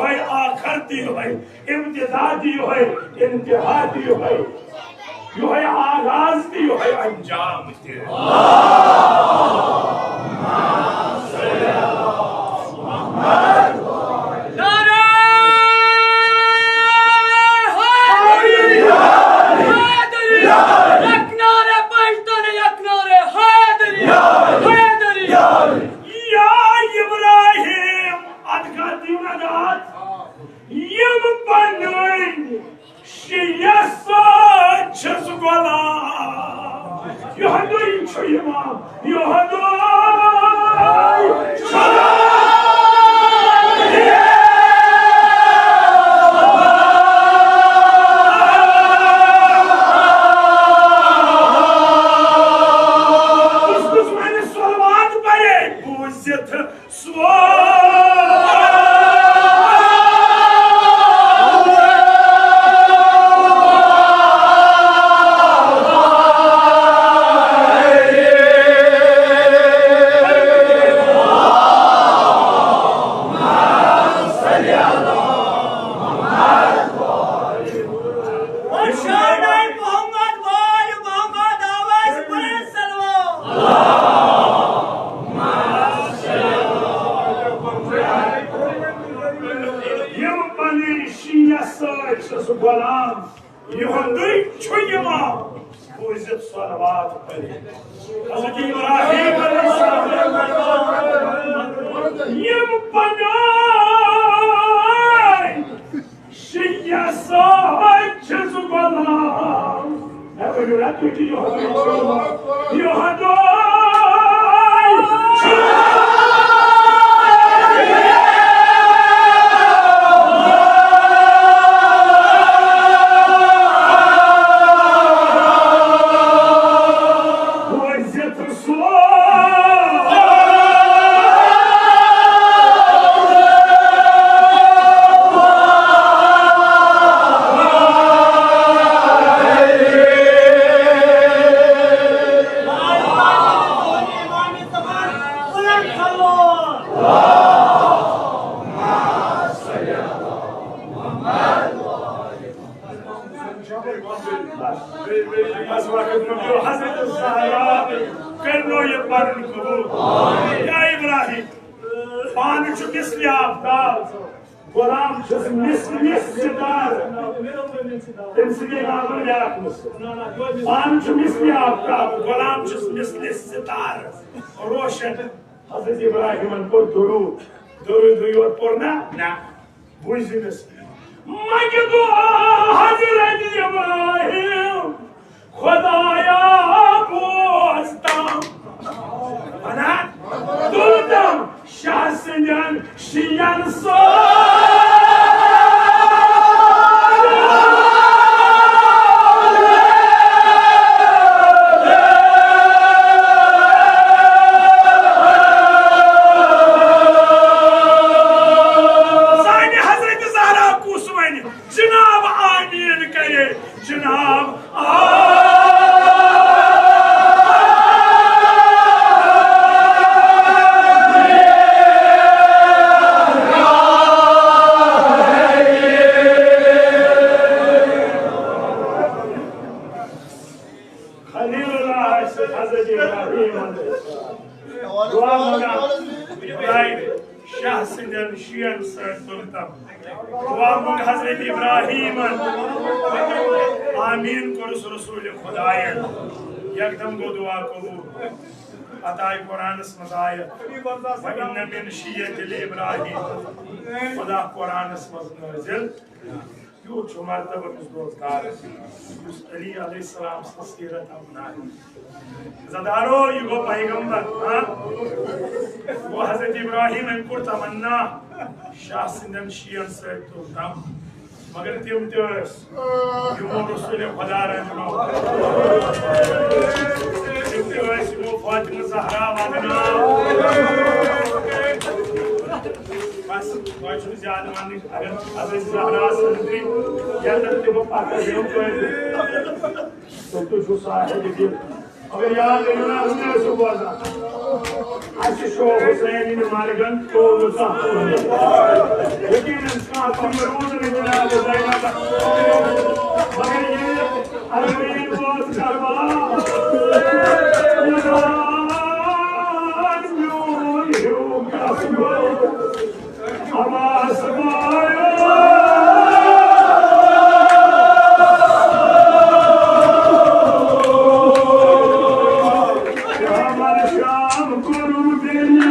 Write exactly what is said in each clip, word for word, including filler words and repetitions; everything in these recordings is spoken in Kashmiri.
یِہوٚے آخر تہِ یِہوٚے، ابتدا تہِ یِہوٚے، انتہا تہِ یِہوٚے، یِہوٚے آغاز تہِ یِہوٚے انجام تہِ۔ نعرہ حیدری! حیدری! یک نعرہ پنجتن، یک نعرہ حیدری! حیدری! یا ابراہیم، ادگا دیو نداد، یم پنن شیعہ سۭتۍ چھُس غلام۔ یہودی چھُ یِوان، یہودی چھُ کُس کُس وَنہِ صلوات پرے؟ بوٗزِتھ یِم پنٕنۍ شیعہ سۭتۍ چھُس غلام، یِہُنٛدُے چھُ یِوان بوٗزِتھ صلوات پٔرِتھ۔ حضرت ابراہیم علیہ السلام، یِم پنٕنۍ شیعہ سۭتۍ چھُس غلام۔ ہے، ؤنِو نا تُہۍ تہِ، یِہوٚے چھُ، یِہوٚے چھُ۔ بوٗزِتھ بس وقت مۄکلیو۔ حضرت زہرا کٔرنو یہِ پنُن قبول۔ یا ابراہیم، پانہٕ چھُ مثلِ آفتاب، غلام چھُس مثلِ ستارٕ۔ تٔمۍ سٕنٛدے ناوٕ بیٛاکھ مثل۔ پانہٕ چھُ مثلِ آفتاب، غلام چھُس مثلِ ستارٕ روشن۔ حضرت ابراہیمن پوٚر درود۔ درود یوت پوٚر نا؟ نہ۔ بوٗزِو أمِس۔ مگہِ دُعا حضرت ابراہیم، خدایا بوزتم۔ ونان، تُلتم شاہ سٕنٛدٮ۪ن شِین سۭتۍ۔ سانہِ حضرت زہرا کُس ونہِ؟ جناب آمین کرے، جناب آمین۔ خلیل اللہ آسہِ حضرت ابراہیم علیہ السلام۔ دعا منگان، خداے شاہ سٕنٛدٮ۪ن شِین سۭتۍ تُلتم۔ دعا منٛگ حضرت ابراہیمن۔ آمین کوٚرُس رسول خداین۔ یکدم گوٚو دعا قبول۔ پتہٕ آیہِ قرآنس منٛز آیت، "وَإِنَّ مِنْ شِيعَتِهِ لَإِبْرَاهِيمَ۔" خدا قرآنس منٛز نٲزِل۔ یوٗت چھُ مرتبہٕ أمِس دوستدارس، یُس علی علیہ السلام سٕنٛز سیرت اپنایہِ۔ زدارو، یہِ گوٚو پیغمبر، ہاں؟ گوٚو حضرت ابراہیم، أمۍ کوٚر تمنا شاہ سٕنٛدٮ۪ن شِین سۭتۍ تُلتم۔ مگر تِم تہِ ٲسۍ، یِمو رسول خدا رنجنو۔ تِم تہِ ٲسۍ، یِمو فاطمہ زہرا وننو۔ بس، وۄنۍ چھُنہٕ زیادٕ وننٕچ۔ اگر حضرت زہرا سٕنٛدٕے یَتَن تہِ بہٕ پَتہٕ یِم پٲٹھۍ، تہٕ تُہۍ چھِو صاحب دِل۔ مگر یاد تھٲیِو نا، وٕنہِ ٲسِو بوزان۔ اَسہِ چھُ شوق حسین یِنہٕ مرگن، تو نہٕ کانٛہہ۔ یقیناً مگر ییٚلہِ عربیٖن وٲژ کربلا، یہِ دان میون ہیوٗ کس گوٚو؟ عباس بایو، پیغمبر شام کوٚرُم تیٚلہِ۔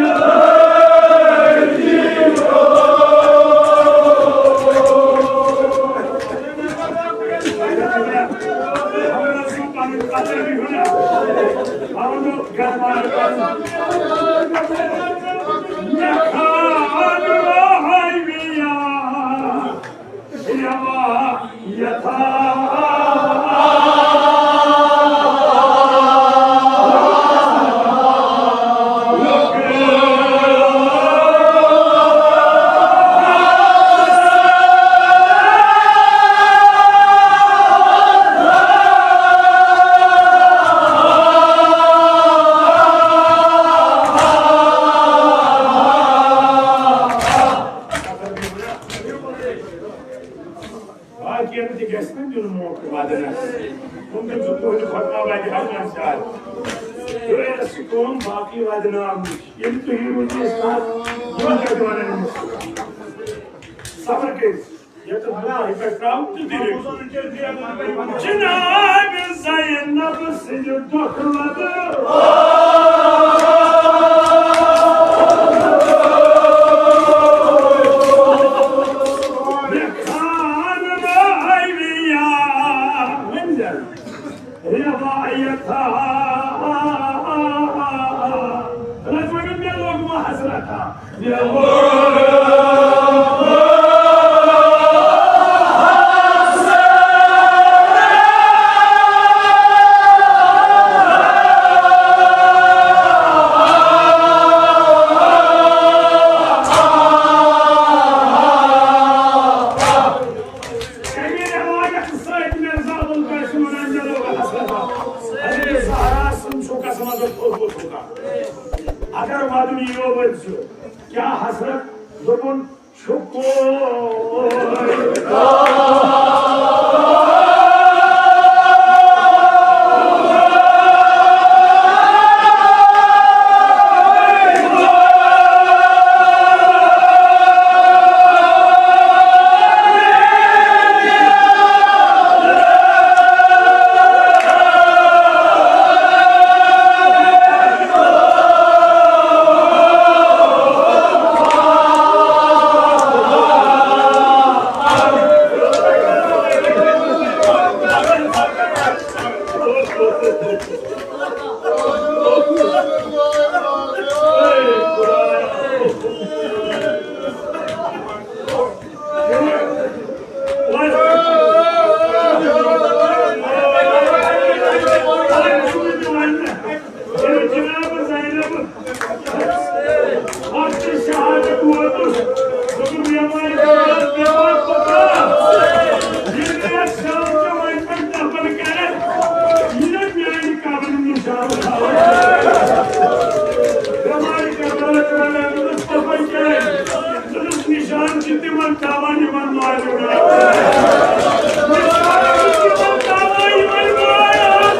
باقین تہِ گژھِ نہ دیُن موقعہٕ ودنس۔ تِم تہِ چھِ تُہنٛدِ خۄطبہ وتہِ ہٮ۪کان زیادٕ۔ تہٕ اَسہِ چھِ کٲم باقٕے ودناونٕچ۔ ییٚلہِ تُہی روٗزِو أسۍ پتہٕ یِم کتہِ ونن أمِس؟ صبر کٔرِتھ۔ ییٚتٮ۪تھ بہٕ تۄہہِ پٮ۪ٹھ ترٛاوٕ تہٕ تیٚلہِ۔ جناب زینب سٕنٛدِ دۄکھٕ وَتہٕ۔ مےٚ خان رٲوِیا ؤنۍ زٮ۪ن۔ روایتھا۔ رَس وَنُن مےٚ لوٚگ وۄنۍ حسرتھا۔ مےٚ لوٚگ۔ اَمہِ رِوایت سۭتۍ مرزا ابوالقاسم وَنان، مےٚ لوٚگ حسرتھا۔ حضرت زہرا سُنٛد چھُ قسمت اوس اوسمُت۔ اگر ودُن یِیو ؤتھۍ زِ، کیٛاہ حسرت؟ دوٚپُن، چھُ کوٚر۔ جناب زینب، اَتھ چھِ شہادت ووتُس۔ دوٚپُن، "بیمارِ کَران، بیمار پَکان۔ ییٚلہِ مےٚ یَتھ شام چٮ۪وان پٮ۪ٹھ دَفن کَرَن، یہِ نہٕ میٛانہِ قبرِ نِشان تھاوان۔ بیمارِ کَران، بیمارِ کَران، دوٚپُس، دَفن کَرَن۔" دوٚپُس، نِشان چھِ تِمن تھاوان، یِمن ماجہِ ہُنٛد آسہِ۔ نِشان چھِ تِمن تھاوان، یِمن ماجہِ ہُنٛد آسہِ۔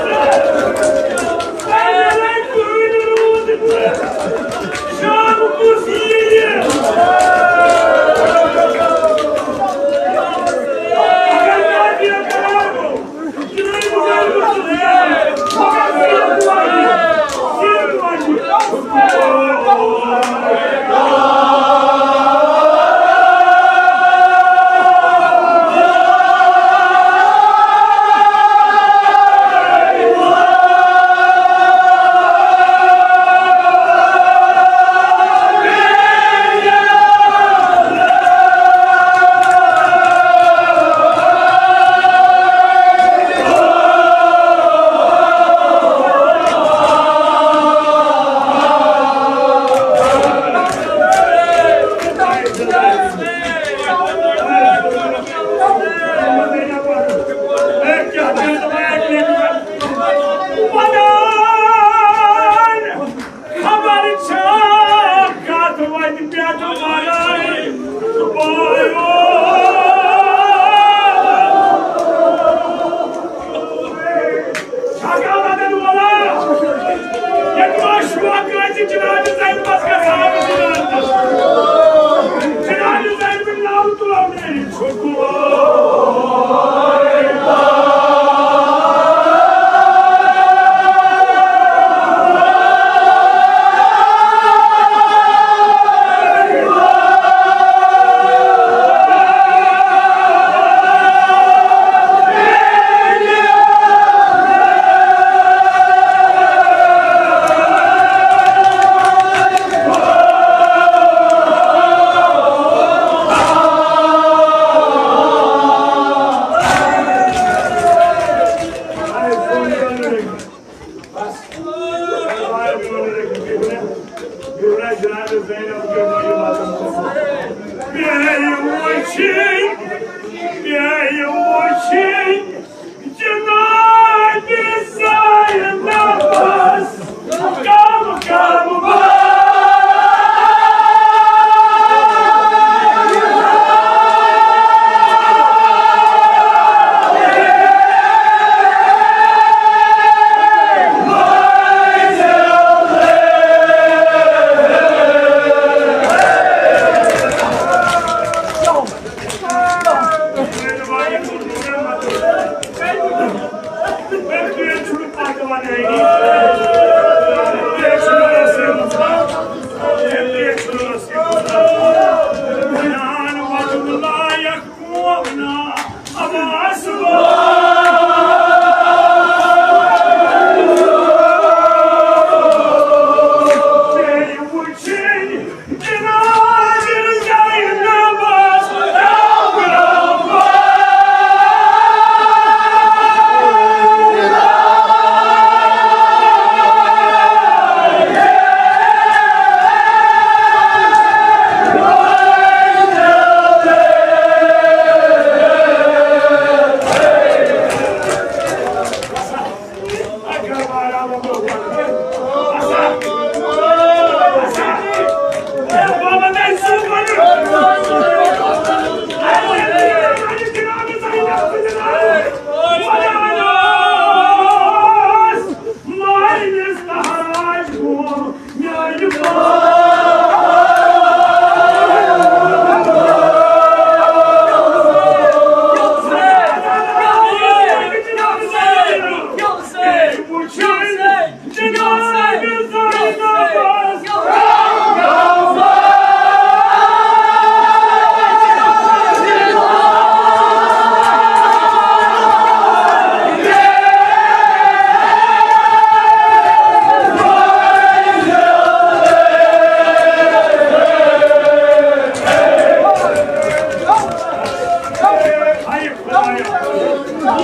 شام کُس یِیہِ؟ اگر ماجہِ ہُنٛد آسہِ، بیٚیہِ وٕچھِنۍ، بیٚیہِ وٕچھِنۍ جناب زینبس کم کم بار۔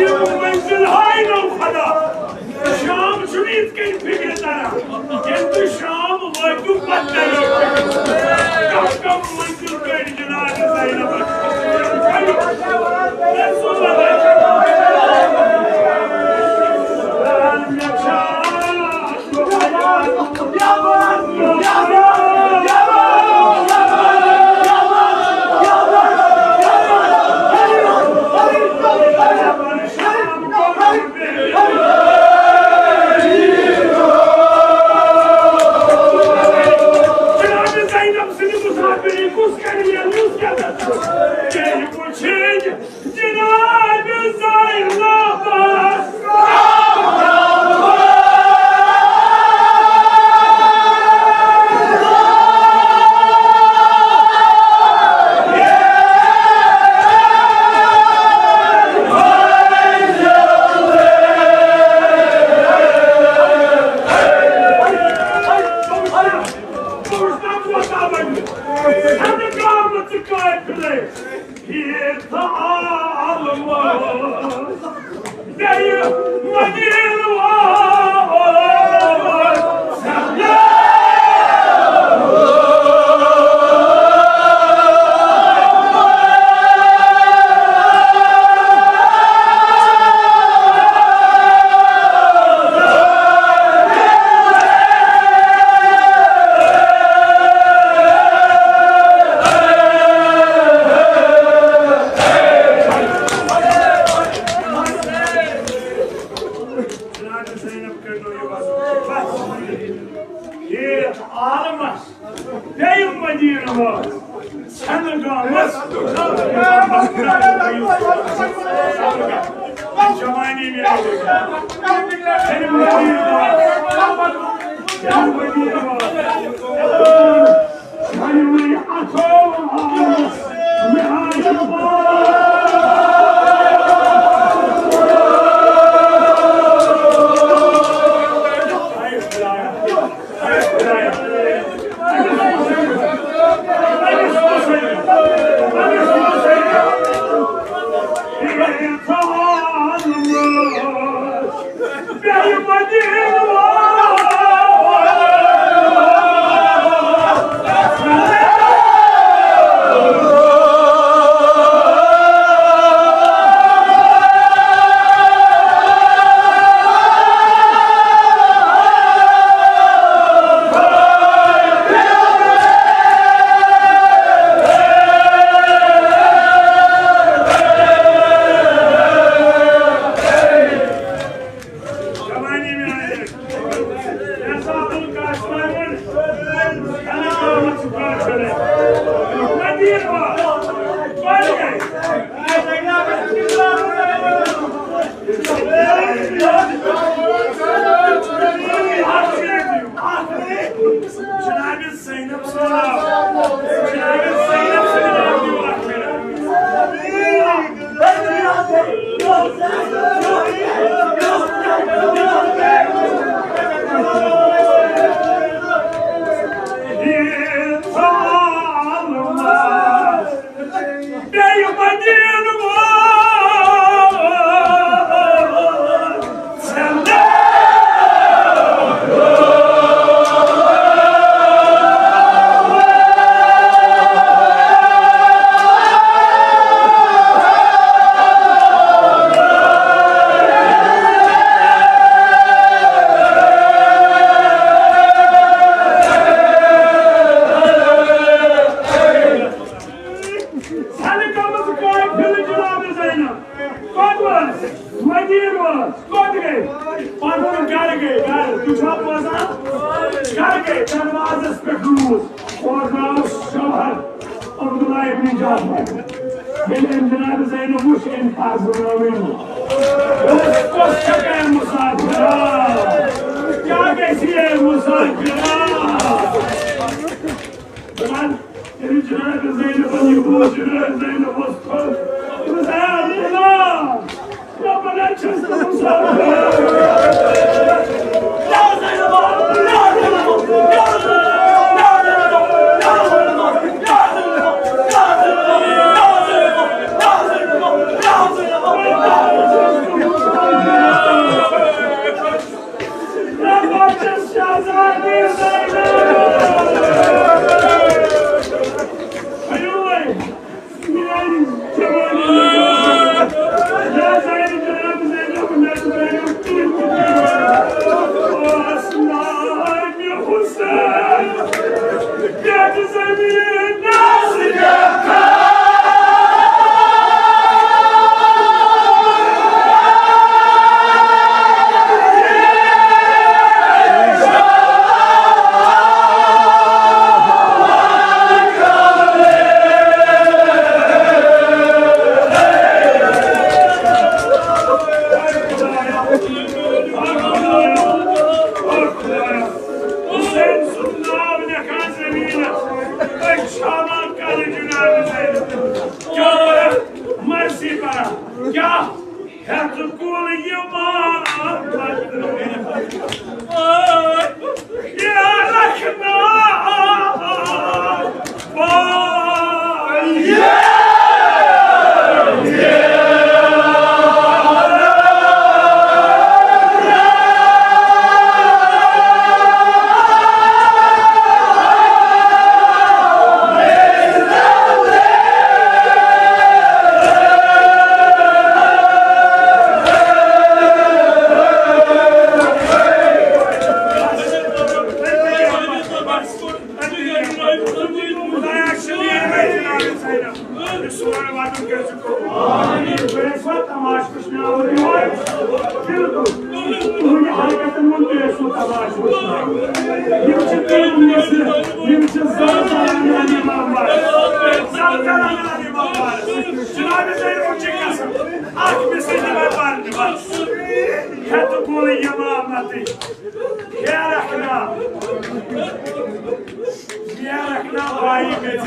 یہِ منزل ہاے نو خدا۔ شام چھُنہٕ یِتھ کٔنۍ فِکرِ تران، ییٚلہِ تُہۍ شام وٲتِو پتہٕ ترِو۔ کم کم منزل کٔڑۍ جناب زینبس؟ رسول اللہ۔ جناب زینب سٕنٛدِ مسافری کُس کرِ مےٚ، کُس کیٛاہ کرِ؟ جناب زینبس۔ جناب زینب سُنٛد ناو۔ جناب زینب سُنٛد ناو دِیِو اکھ منٹ۔ سَلہِ کٔرمٕژ قٲفِلہٕ جناب زینب۔ کوٚت وٲژ؟ مدیٖنہٕ وٲژ۔ کوٚت گٔے؟ پنُن گرٕ گٔے، گرٕ۔ تُہۍ چھِوا بوزان؟ گرٕ گٔے۔ دروازس پٮ۪ٹھ روٗد۔ اورٕ درٛاو شوہر عبداللہ ابن جعفر۔ ییٚلہِ أمۍ جناب زینب وُچھ، أمۍ پرزنٲو أمۍ۔ دوٚپُس، کۄس چھکھ اے مسافرا؟ کیٛاہ گژھِ اے مسافرا؟ دپان، ییٚلہِ جناب زینبن یہِ بوٗز، جناب زینب ؤژھ تھوٚد۔ دوٚپُس، اے عبداللہ، دپان، اَتہِ چھَس نہٕ مسافر۔ یا زینب، یا زینب، یا زینب، یا زینب۔ حسین سُنٛد ناو لیکھان زٔمیٖنَس، أسۍ چھالان کَلہٕ جناب زینب۔ کیٛاہ مرضی کران، کیٛاہ ہٮ۪تھ کُل یِوان؟ یا رحمان، تماشہٕ وٕچھناوان یِوان۔ بِلکُل۔ تُہٕنٛدِ حرکتن منٛز تہِ ٲسِو تماشہٕ وٕچھناوان۔ یِم چھِ تِم مِصرٕ، یِم چھِ زَل زَلان علی محمد۔ زَل زَلان علی محمد۔ جناب زینب چھِ قسم۔ اکھ مِصرٕ دِوان پَرنہٕ بَس۔ ہیٚتہٕ کُل یمامتٕے۔ یا رکھنا، یا رکھنا بھائی میری۔